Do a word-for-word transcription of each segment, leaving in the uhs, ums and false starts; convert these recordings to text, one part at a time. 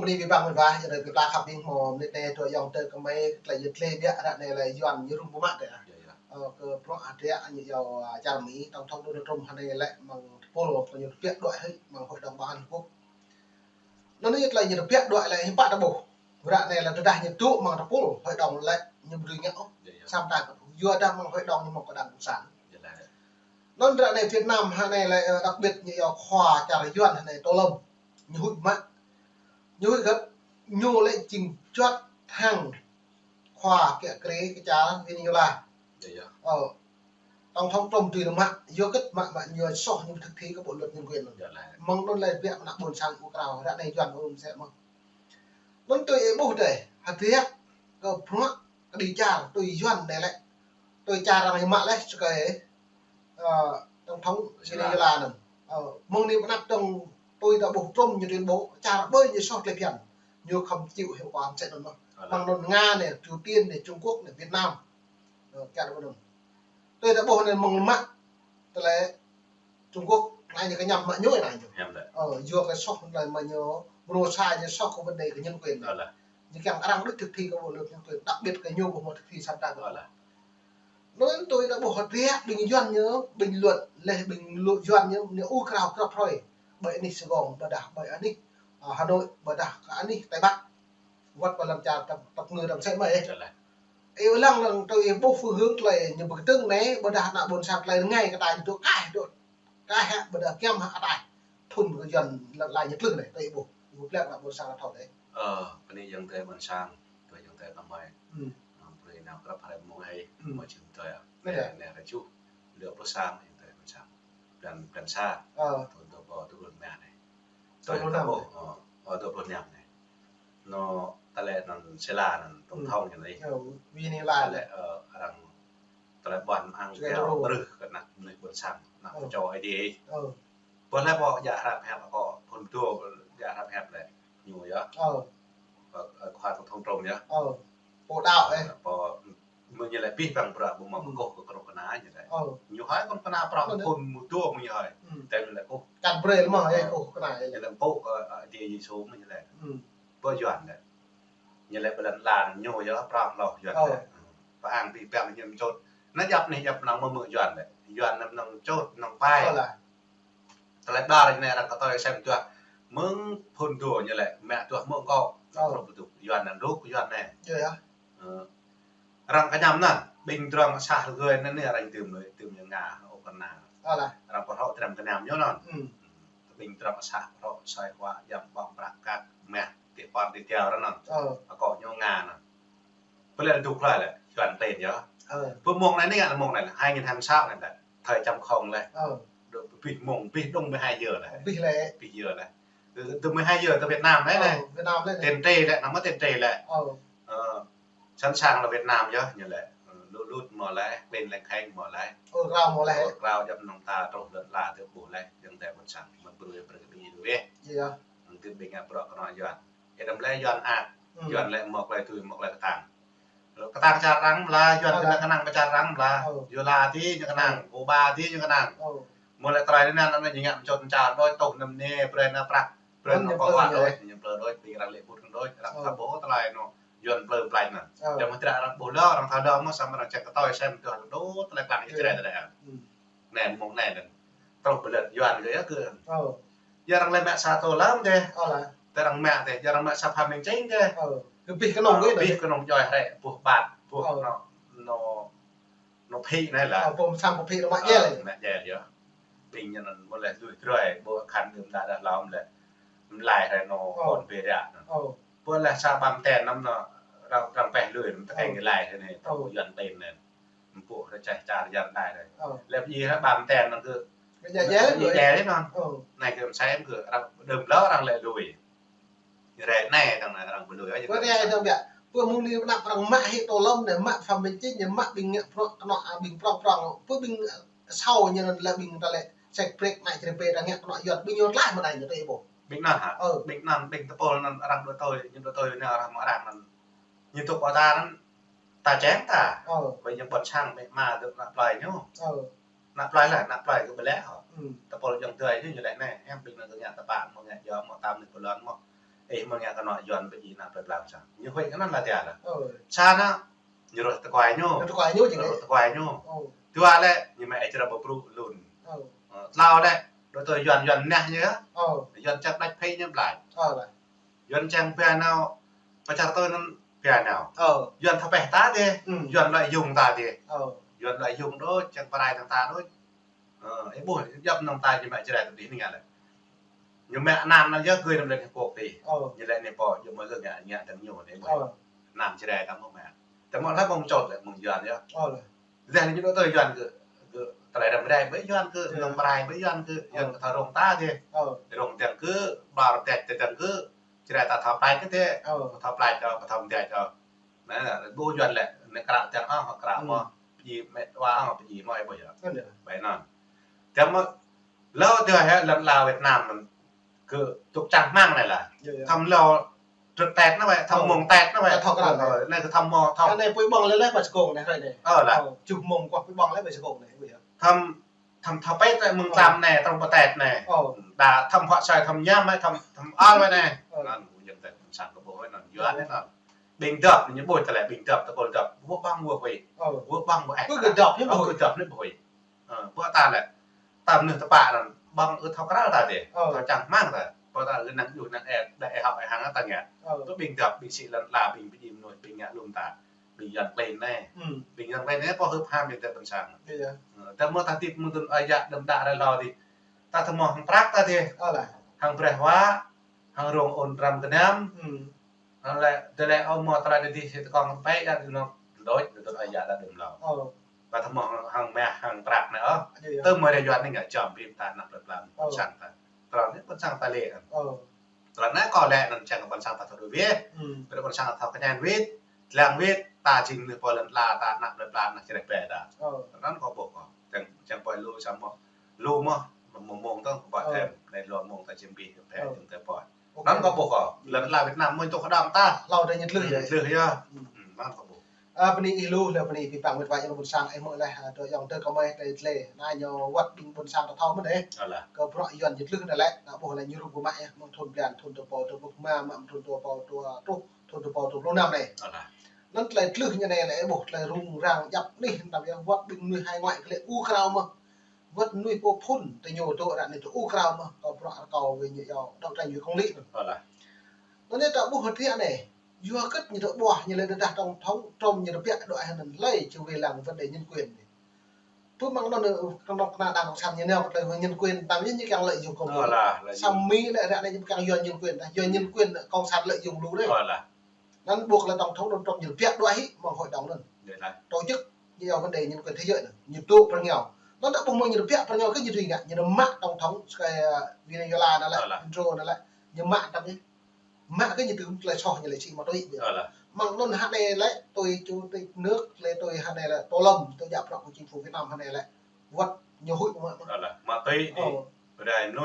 Ƀing ƀing bang ƀing bah, yua anai ƀing ta khăp ƀing hmâo mơnit anai tui ayŏng adơi kơ mơi, tơlơi yơh tơlơi biă ră anai lĕ Yuan ñu rŭng pơmă tơ̆. Yơh, yơh. Ơ, kơ bruă hơdră ñu yua, a, čar Mi, tổng thống Donald Trump anai lĕ mơ̆ng tơpul, ñu tơbiă đuaĭ hĭ mơ̆ng Hội đồng Bảo an Liên Hợp Quốc. Anŭn anai tơlơi ñu tơbiă đuaĭ lĕ hiư̆m pă ta ƀuh. Ră anai lĕ tơdah ñu dŏ mơ̆ng tơpul, Hội đồng lĕ ñu ƀu dưi ngă ôh. Yơh, yơh. Samơ̆ ta yua dah mơ̆ng Hội đồng ñu mơ̆ng kơ đảng cộng sản. Yơh, yơh. Anŭn ră anai Việt Nam hă anai lĕ, ơ, đặc biệt ñu yua khua čar Yuan hă anai Tô Lâm. Ñu huĭ mă. Ñu huĭ kơ ñu lĕ jing juăt hăng khua kiă kriê kơ čar Venezuela. Yơh, yơh. Ơ, tổng thống Trump tui anŭn mă, yua kơ mă, mă ñu soh ñu thực thi kơ bộ luật nhân quyền anŭn. Yơh, yơh. Mơ̆ng anŭn lĕ biă mơnă ƀôn sang ƀu krao, ră anai Yuan ƀu rŭng sĕ mơ̆n. Anŭn tui ih ƀuh dêh, hơdră kơ bruă kơđi čar tui Yuan anai lĕ. Tui čar arăng mă lĕ sơkơi, ơ, tổng thống Venezuela anŭn. Ơ, mơ̆ng anai pơ anăp dơ̆ng tui ta ƀuh Trump ñu tuyên bố, čar ƀơi ñu soh tơlơi phiăn. Ñu khŏm chịu hậu quả sĕ anŭn mơ̆n. Mơ̆ng anŭn Nga anai, Triều Tiên anai, Trung Quốc anai, Việt Nam. Ơ, čar ƀơi anŭn. Tui ta ƀuh anai mơ̆ng mă tơlơi Trung Quốc, anai ñu kơ ñăm mă ñu anai ñu. Hiam lĕ. Ơ, yua kơ soh anai mă ñu, bruă sa ñu soh kơ vấn đề kơ nhân quyền. Ơ lĕ. Ñu kiăng arăng đuaĭ thực thi kơ bộ luật nhân quyền, đặc biệt kơ ñu ƀu hmâo thực thi samơ̆ ta. Ơ lĕ. Anŭn tui ta ƀuh hơdră ƀing Yuan ñu, bình luận, lĕ bình luận Yuan ñu, ñu ur krao krăp hrơi. Ƀơi anih Sài Gòn, ƀôdah ƀơi anih, ơ, Hà Nội, ƀôdah kơ anih Tây Bắc. Wăt pơ lăm čar tăp, tăp ngư tăp sĕ mơ̆n ih. Ơ lĕ. Ih lăng lăng tui ih ƀuh phương hướng tơlơi ñu pơkơdơ̆ng anai, ƀôdah ană ƀôn sang tơlơi rơngai kơ ta ñu dŏ kaih, dŏ kaih hă, ƀôdah kiăm hă ataih. Thŭn kơ Yuan lăi ñu tlưh anai, tui ih ƀuh. Ih ƀuh plĕ ană ƀôn sang thâo dêh. Ơ, bơni ayŏng adơi ƀôn sang, tui ayŏng adơi kơ mơi. Hmm. Ơ, brơi nao krăp hrơi mông ai, hmm, mơi čim tơi. Anai lĕ. Anai, anai hrơi juh, lơ pluh sa, ayŏng adơi ƀôn sang. Blan, blan sa. Ơ. Thŭn dua rơbâo dua pluh rơma anai. Dua pluh năm. Ơ, ơ, dua pluh năm anai. Anŭn tơlơi anŭn Sela anŭn tổng thống ñu anai. Ơ, Venezuela. Tơlơi, ơ, arăng tơlơi ƀuăn mơ̆ng ang keo brưh kơ ană mơnuih ƀôn sang, ană pơčô Aê Diê. Ơ. Pơ lĕ pô djă hrăp hiăp akŏ, phŭn pơtô djă hrăp hiăp lĕ ñu yơh. Ơ. Ơ, ơ, khua tổng thống Trump yơh. Ơ. Pô đaŏ ih. Pô mơ̆ng ñu lĕ pih păng bruă ƀu mă kơkuh kơ kơnuk kơna ñu lĕ. Ơ. Ñu hơi kơnuk kơna prŏng phŭn mơ̆ng dua mơ̆ng ñu hơi. Hmm. Tơl ñu lĕ kơkuh. Kăn brơi lĕ mơ̆ hơi kơkuh kơna ñu lĕ. Ñu lĕ kơkuh kơ, ơ, Aê Diê Yêsu mơ̆ng ñu lĕ. Hmm. Pơ Yuan lĕ. Ñu lĕ ƀơi lŏn ala ñu yơh prŏng hloh Yuan lĕ. Ơ. Pơ ang pih păng ñu mơčôt. Anai djăp anai djăp mơnơ̆ng mơ̆ mơ̆ Yuan lĕ. Yuan anai mơnơ̆ng čôt mơnơ̆ng pai. Ơ lĕ. Tơlơi đar ñu anai arăng kơtơi sem tuah. Mơ̆ng phŭn dua ñu lĕ, mă tuah mơ̆ng kâo. Ơ. Kơnuk pơduk. Yuan anŭn dŏ, Yuan anai. Yơh, yơh. Ơ. Arăng kơñăm anŭn, ƀing drŏng sah rơgơi anŭn anai arăng dưm lui, dưm ñu Nga, Ukraina. Ơ lĕ. Arăng pơhrŏ tơnăm kơñăm ñu anŭn. Hmm. Ƀing drŏng sah pơhrŏ soi hua, djăm ƀơ̆ng prăk kăk, mah, ti pon ti tiao arăng anŭn. Ơ. Akŏ ñu Nga anŭn. Pơ lĕ dŏ hlơi lĕ, Yuan tên yơh. Ơ. Pơ mông anai anai, mông anai lĕ, hai nghìn hai mươi sáu anai lĕ. Thời Trump không lĕ. Ơ. Dŏ pih mông, pih dŏng mười hai giờ lĕ. Pih lĕ. Pih giờ lĕ. Từ, từ mười hai giờ tơ Việt Nam lĕ. Ơ, anai. Việt Nam lĕ. Tiền trì lĕ, năm mơ̆ tiền trì lĕ. Ơ. Ơ, sẵn sàng là Việt Nam yơh, ñu lĕ. Ơ, lu lut mơ̆ lĕ, bên lĕ kheng mơ̆ lĕ. Ơ, krao mơ̆ lĕ. Ơ, krao djăm nong ta truh lŏn ala tơ ƀuh lĕ, ayŏng adơi ƀôn sang, mơ̆n brơi brơi kơ ƀing ñu wĕ. Yơh. Nong tơ ƀing ngă bruă kơnuk kơna Yuan. Ih đăm lĕ Yuan ăt. Hmm. Yuan lĕ mơ̆ tơlơi tui, mơ̆ tơlơi kơtang. Kơtang čar arăng mơ̆ lah, Yuan kơnang kơ čar arăng mơ̆ lah. Ơ. Yua lah tơ ñu kơnang, Cuba tơ ñu kơnang. Ơ. Mơ̆ lĕ tơlơi anai anŭn ñu ngă mơčôt čar đôč, tŏh anăm anai, brơi anai prăk, brơi anai kơ wă đôč, ñu plư đôč, ƀing arăng lĕ ƀut kơ đôč, arăng thâo ƀuh tơlơi anŭn, Yuan plư plơi anŭn. Ơ. Djăm hơdră arăng ƀuh lơ, arăng thâo lơ mơ̆ samơ̆ arăng čang kơtơi sem tuah đôč tơlơi klang Israel tơlơi. Hmm. Anai mông anai anŭn. Truh ƀơi lŏn Yuan kơ yơh kơ. Ơ. Yua arăng lĕ mă sa tô lăm dêh. Ơ lĕ. Tơ arăng mă dêh, yua arăng mă sa pha meng čeng dêh. Ơ. Kơ pih kơnong kơ, pih kơnong djoi hrĕ, ƀuh ƀat, ƀuh anŭn, anŭn, anŭn phĭ anai lah. Ơ, pô mơsăm pô phĭ anŭn mă djel. Ơ, mă djel yơh. Ƀing ñu anŭn mơ̆ lĕ lui drơi, ƀuh khăn đưm đă đah lŏm lĕ. Mă lai hrĕ anŭn, ơ, ƀôn bê ră anŭn. Ơ. Ƀuh lĕ sa ƀăm ten anŭn anŭn, arăng, arăng peh lui, arăng tơkeng kơ lai hrĕ anai, ơ, tơ Yuan tên anai. Mpŭ rơčeh čar Yuan đai ră. Ơ. Lĕ pơjing ră ƀăm ten anŭn kơ. Kơ djai djai djai anŭn. Ơ. Anai kơ mơsem kơ arăng đưm lơ arăng lĕ lui. Ră anai tơdang anai arăng ƀu lui ôh. Pơ anai tơdang biă. Pơ mông anai pơ anăp arăng mă hĭ Tô Lâm anai, mă Phạm Minh Chính anai, mă ƀing ngă prŏng, kơnuk, a, ƀing prŏng prŏng. Pơ ƀing, a, asâo ñu anŭn lĕ ƀing ta lĕ sek brek anai črê pê arăng ngă kơnuk Yuan, ƀing ñu tlaih mơ̆ anai ñu tui ih ƀuh. Ƀing anŭn hă? Ơ. Ƀing anŭn, ƀing tơpul anŭn arăng đuaĭ tui, ñu đuaĭ tui anai arăng mă arăng anŭn. Ñu tŭ pơtă anŭn. Ta čem ta. Ơ. Ƀing ñu ƀôn sang, ƀing mă dŏ ană plơi ñu. Ơ. Ană plơi lah, ană plơi kơ ƀu lĕ hŏ. Hmm. Tơpul ayŏng adơi ñu, ñu lĕ anai, em ƀing anŭn kơ ngă tơpă mơ̆, ngă djŏ mơ̆, tam mơnuih pơlon mơ̆. Ih mơ̆ng ngă kơ anŏ Yuan pơjing ană plơi pla sang. Ñu huĭ kơ anŭn lah tia lah. Ơ. Sa ană, ñu ruh tơkuai ñu. Ñu tơkuai ñu jing. Ruh tơkuai ñu. Ơ. Dua lĕ, ñu mă ih čơrơp bơbru lun. Ơ. Ơ, tlâo lĕ, đô tơ Yuan, Yuan neh ñu yơh. Ơ. Yuan čang đač phê ñu blač. Ơ lah. Yuan čang pia nao, pơčar tơ anŭn pia nao. Ơ. Yuan thâo pĕ ta dih. Ơ. Yuan lăi yŭng ta dih. Ơ. Yuan lăi yŭng đôč, čang pơrai tơng ta đôč. Ơ, ih ƀuh, djŏp nŏng ta ñu mă Jrai tơ dih anai ngă lĕ. Ñu mă anăn anŭn yơh gơ̆ anăm lĕ hơkŏk dih. Ơ. Ñu lĕ anai pô, yua mơ̆ gơ̆ ngă, ngă tơng ñu anai ƀuh. Ơ. Anăn Jrai ta mơ̆ mă. Ta mơ̆ lăi mơ̆ng čŏt lĕ mơ̆ng Yuan yơh. Ơ lĕ. Dih ñu đô tơ Yuan gơ̆, gơ̆ tơlơi răm rai ƀơi Yuan gơ̆, nŏng pơrai ƀơi Yuan gơ̆, Yuan gơ̆ thâo rông ta dih. Ơ. Rông tơng gơ̆, ƀar tĕč tơng gơ̆, Jrai ta thâo plač kơ dih. Ơ. Thâo plač ơ, thâo mơ̆ tĕč ơ. Anai, ƀuh Yuan lĕ, anai kră tơng ơ, kră mơ̆, pơjing mĕt wa ơ, pơjing mơ̆ ih ƀuh yơh. Ơ, anai. Ƀơi anŭn. Tơma, lơ tơ hĕ lŏn ala Việt Nam anŭn, kơ tŭk čang hmang anai lah. Yơh, yơh. Thăm lơ trượt tĕt anai ƀơi, thăm mông tĕt anai ƀơi. Ơ, thâo kră anai. Ơ, anai kơ thăm mông, thăm. Anai pui ƀơ̆ng lĕ lĕ ƀơi Sài Gòn anai hrơi anai. Ơ, lah. Ơ, čuh mông kuah pui ƀơ̆ng lĕ ƀơi Sài Gòn anai, ƀuh yơh. Thăm, thăm thâo pĕt anai, mơ̆ng tlam anai, trong pơtĕt anai. Ơ. Đa thăm huă soi, thăm ñam anai, thăm, thăm ăl anai. Ơ. Anŭn, ƀuh yơh tĕt, sang kơ ƀuh anŭn, Yuan anai anŭn. Ƀing dăp, ñu ƀuh tơlơi ƀing dăp, tơpul dăp, wơ̆t ƀơ̆ng wơ̆t huĭ. Ơ. Wơ̆t ƀơ̆ng wơ̆t ĕh. Kơ dăp ñu ƀuh. Ơ, kơ dăp ñu ƀuh. Ơ, ƀuh ta lĕ. Ta mơnuih tơpă anŭn, ƀơ̆ng ư thâo kră ta dih. Ơ. Thâo čang hmang ta. Ƀuh ta ư năng djuh năng ĕh, đa ĕh hŏk ĕh hăng ta ngă. Ơ. Kơ ƀing dăp, ƀing sĭ lŏn ala, ƀing pơjing mơnuih, ƀing ngă lŏm ta. Ƀing Yuan klin anai. Ƀing Yuan klin anai pô hưp ham ƀing tơpă sang. Yơh. Ơ, tơma ta tip mơ̆ng tun ơi yă đơm đă rai hlâo dih. Ta tơma hăng prăk ta dih. Ơ lah. Hăng brơi huă, hăng rông ôn răm gơnam. Hăng lĕ, tơlơi ơ mơ̆ tơlơi dih, dih, si tơkŏng pĕ yă dih nŏ, đôč, đôč ơi yă đa đơm hlâo. Ơ. Ba tơma hăng, hăng mah, hăng prăk anai ơ. Yơh, yơh. Tơma rai Yuan anai ngă čăm phim ta ană plơi pla, ơ, ƀôn sang ta. Tơlơi anai ƀôn sang ta lĕ. Ơ. Tơlơi anai kơ lĕ anŭn čang ƀôn sang ta thâo đuaĭ wĭt. Brơi ƀôn sang ta thâo kơñen wĭt, lăng wĭt, ta jing mơnuih pô lŏn ala ta ană plơi pla ană čơreh pĕ ta. Ơ. Tơlơi anŭn kơ ƀuh kơ. Čang, čang pô lu samơ̆ lu mơ̆, mơ̆ng mông tơ̆ng kơ ƀă thêm, anai lu mông ta jing bih pĕ jing tơ pô. Anŭn kơ ƀuh kơ. Lŏn ala Việt Nam mơ̆ tŭ kơđang ta. Hlâo tơ ñu tlưh yơh. Tlưh yơh. Anŭn kơ ƀuh. Ơ, bơni ih lu, lĕ bơni pĭ păng mĕt wa yang ƀôn sang, ih mơ̆ lĕ, ơ, tơ yang tơ kơ mơi tơ tlĕ, anai ñu wơ̆t ƀing ƀôn sang ta thâo mơ̆n dih. Alah. Kơ bruă Yuan ñu tlưh anai lĕ, ta ƀuh lĕ ñu rup gơmă yơh, mơ̆ng thun blan, thun tơpô, tơpô mă, mă thun tơpô, tơpô truh, thun tơpô, tơpô pluh năm anai. Alah. Anŭn tơlơi tlưh ñu anai lĕ, ih ƀuh tơlơi rŭng răng djăp anih, tơdah yơh wơ̆t ƀing mơnuih hai ngoại kơ lĕ u krao mơ̆. Wơ̆t mơnuih pô phŭn, tơ ñu tŭ ră anai tŭ u krao mơ̆, kơ bruă rơkâo wơ̆t ñu yua, đấu tranh wơ̆t công lý anŭn. Alah. Anŭn anai ta ƀuh hơdră anai. Yua kơ ñu tŭ ƀuh, ñu lĕ tơdah tổng thống Trump ñu tơbiă đuaĭ hăng anŭn hlơi či wai lăng vấn đề nhân quyền anai. Tŭ mơ̆ng anŭn, ơ, kơnơ̆ng kơna đảng cộng sản ñu nao kơ tơlơi nhân quyền, tơdah ñu kiăng lợi dụng công lý. Alah, lợi dụng. Samơ̆ lĕ ră anai ñu kiăng yua nhân quyền, tơdah yua nhân quyền cộng sản lợi dụng lu dih. Alah. Anŭn ƀuh lĕ tổng thống Donald Trump ñu tơbiă đuaĭ hĭ mơ̆ng hội đồng anŭn. Yơh lah. Tổ chức ñu yua vấn đề nhân quyền thế giới anŭn. Ñu tŭ pơrơngiao. Anŭn ta ƀuh mơ̆ng ñu tơbiă pơrơngiao kơ ñu tui ngă. Ñu mă tổng thống, sơkai, ơ, Venezuela anŭn lĕ, Maduro anŭn lĕ. Ñu mă tăm ñu. Mă kơ ñu tŭ tơlơi soh ñu lĕ sĭ mă tui. Alah. Mơ̆ng anŭn hă anai lĕ, tui chủ tịch nước, lĕ tui hă anai lĕ, Tô Lâm, tui djă bruă kơ chính phủ Việt Nam hă anai lĕ. Wơ̆t ñu huĭ mơ̆. Alah, mă tui. Ơ.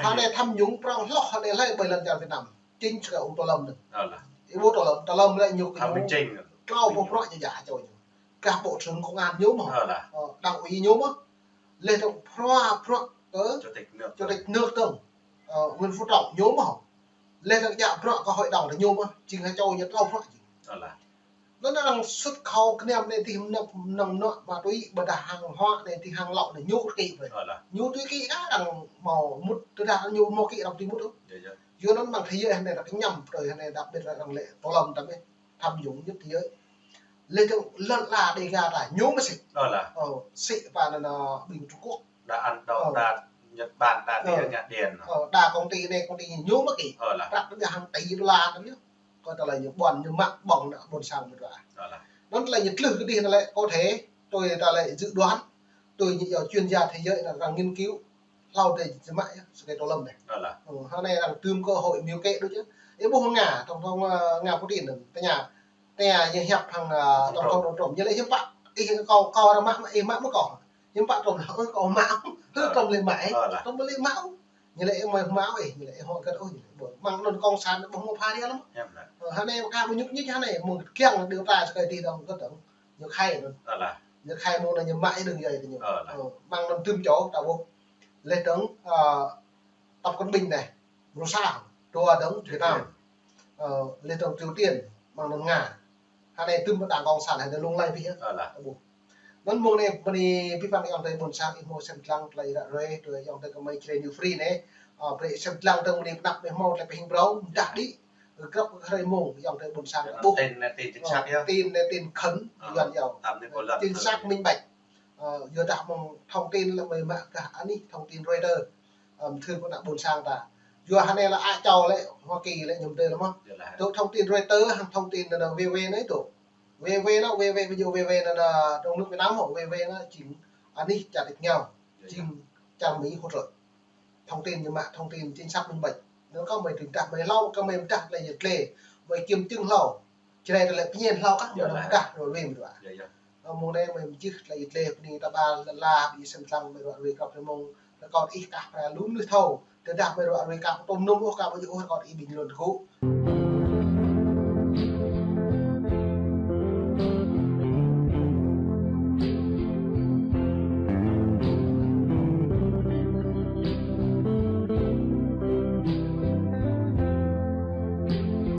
Hă anai tham nhũng prŏng hloh hă anai lĕ ƀơi lŏn čar Việt Nam. Chính sơkai ung Tô Lâm anŭn. Alah. Ih ƀuh Tô Lâm, Tô Lâm lĕ ñu kơ ñu. Tham nhũng chính. Klâo boh bruă ñu djă hơčâo ñu. Kah bộ trưởng công an ñu mơ̆. Alah. Ơ, đảng ủy ñu mơ̆. Lĕ tơ̆ng phrâo phrâo kơ chủ tịch nước. Chủ tịch nước tơ̆ng. Ơ, Nguyễn Phú Trọng ñu mơ̆. Lĕ tơ̆ng djă bruă kơ hội đồng ñu mơ̆. Jing hơčâo ñu klâo bruă jing. Alah. Anŭn arăng xuất khẩu kơnăm anai dih mơnơ̆ng mơnơ̆ng mă tui ƀôdah hàng hóa anai dih hàng lậu anai ñu kĭ brơi. Alah. Ñu tui kĭ kah arăng hmâo mŭt tơdah ñu hmâo kĭ arăng tui mŭt ôh. Yơh, yơh. Yua anŭn mơ̆ng thế giới anai arăng kơñăm brơi anai đặc biệt là arăng lĕ Tô Lâm tăm anai. Tham nhũng nhất thế giới. Lĕ tơ̆ng lŏn ala Đêga ta ñu mơ̆ sĭ. Alah. Ơ, sĭ pă anŭn, ơ, ƀing Trung Quốc. Đa Ấn Độ, ơ, đa Nhật Bản, đa, ơ, Nhật Điện. Ơ, đa công ty anai, công ty ñu mơ̆ kĭ. Alah. Prăk tơdah hàng tỷ đô la tăm ñu. Kơ tơlơi ñu ƀuăn, ñu mă ƀơ̆ng ană ƀôn sang mơ̆ dua. Alah. Anŭn tơlơi ñu tlưh kơ dih anŭn lĕ, có thể, tui tơlơi dự đoán, tui ñu yua chuyên gia thế giới anŭn arăng nghiên cứu, hlâo dih ñu mă yơh, sơkai Tô Lâm anai. Alah. Ơ, hă anai arăng tơm cơ hội mưu kế đôč yơh. Ih ƀuh Nga, tổng thống, ơ, Nga Putin anŭn, tơña, tơña ñu hiăp hăng, ơ, tổng thống Donald Trump, ñu lĕ hiư̆m pă, ih kâo, kâo arăng mă, ih mă mơ̆ kâo. Hiư̆m pă Trump hă, ơ, kâo mă, ơ, Trump lĕ mă, ơ, lah. Trump lĕ mă. Ñu lĕ ih mă, mă ih, ñu lĕ ih hŏ gơ̆t ôh, ñu lĕ ƀu. Mơ̆ng anŭn cộng sản ƀu hmâo pha ria lăm. Hiam lah. Ơ, hă anai kơ ƀu ñŭk ñik hă anai, mơ̆ng kiăng điều tra sơkai dih dong gơ̆t dong. Ñu khai anŭn. Alah. Ñu khai mơ̆ng anŭn ñu mă ih đơ̆ng yơh kơ ñu. Ơ, lah. Ơ, mơ̆ng anŭn tơm čô, ta ƀuh. Lĕ dong, ơ, Tập Cận Bình anai, Russia, dua dong Việt Nam. Lê Tông Triều Tiên, mơ̆ng anŭn Nga. Hơnai tŭm đảng cộng sản hơnai lung lay ƀiă. Ơ lah. Ƀuh. Anŭn mơ̆ng anai, mơ̆ng anai ƀing ayŏng adơi ƀôn sang ih hmâo sem lăng tơlơi ră ruai, tui ayŏng adơi kơmơi Jrai New Free anai. Ơ, brơi sem lăng tơ̆ng mơ̆ng anai pơnăp mơ̆ hmâo tơlơi pơhing brâo, mơdah đĭ. Gơ̆p kơ hrơi mơ̆ng, ayŏng adơi ƀôn sang ƀuh. Tin, tin chính xác yơh. Tin anai tin khẩn, Yuan yơh. Chính xác minh bạch. Ơ, yua dah mơ̆ng thông tin lĕ mơi mă gah anih thông tin Reuters. Ơ, thư kơ ană ƀôn sang ta. Yua hơnai lĕ Á Châu lĕ, Hoa Kỳ lĕ ñu tơl lĕ mơ̆. Tui thông tin Reuters, hăng thông tin anŭn V V anai tui. V V anŭn, V V, ví dụ V V anŭn, anŭn trong nước Việt Nam hŏ, V V anŭn jing anih čar đĭ kơnơ̆ng. Jing čar Mỹ hỗ trợ. Thông tin ñu mă, thông tin chính xác minh bạch. Anŭn kơ mơi tơdah mơi hlâo, kơ mơi mơdah tơlơi yơh tơlơi. Mơi kiểm chứng hlâo. Jrai tơlơi pơñen hlâo kah, mơi mơdah ră ruai mơ̆n. Ơ, mơ̆ng anai mơi mơjưh tơlơi yơh tơlơi, bơni ta ƀă lă, ƀing sem lăng mơi ră ruai kơ hrơi mơ̆ng, rơkâo ih kah pơră lu mơnuih thâo. Tơdah mơi ră ruai kah tôm nŭm ôh kah ƀu djơ̆ ôh rơkâo ih ƀing lŏn tơgŭ.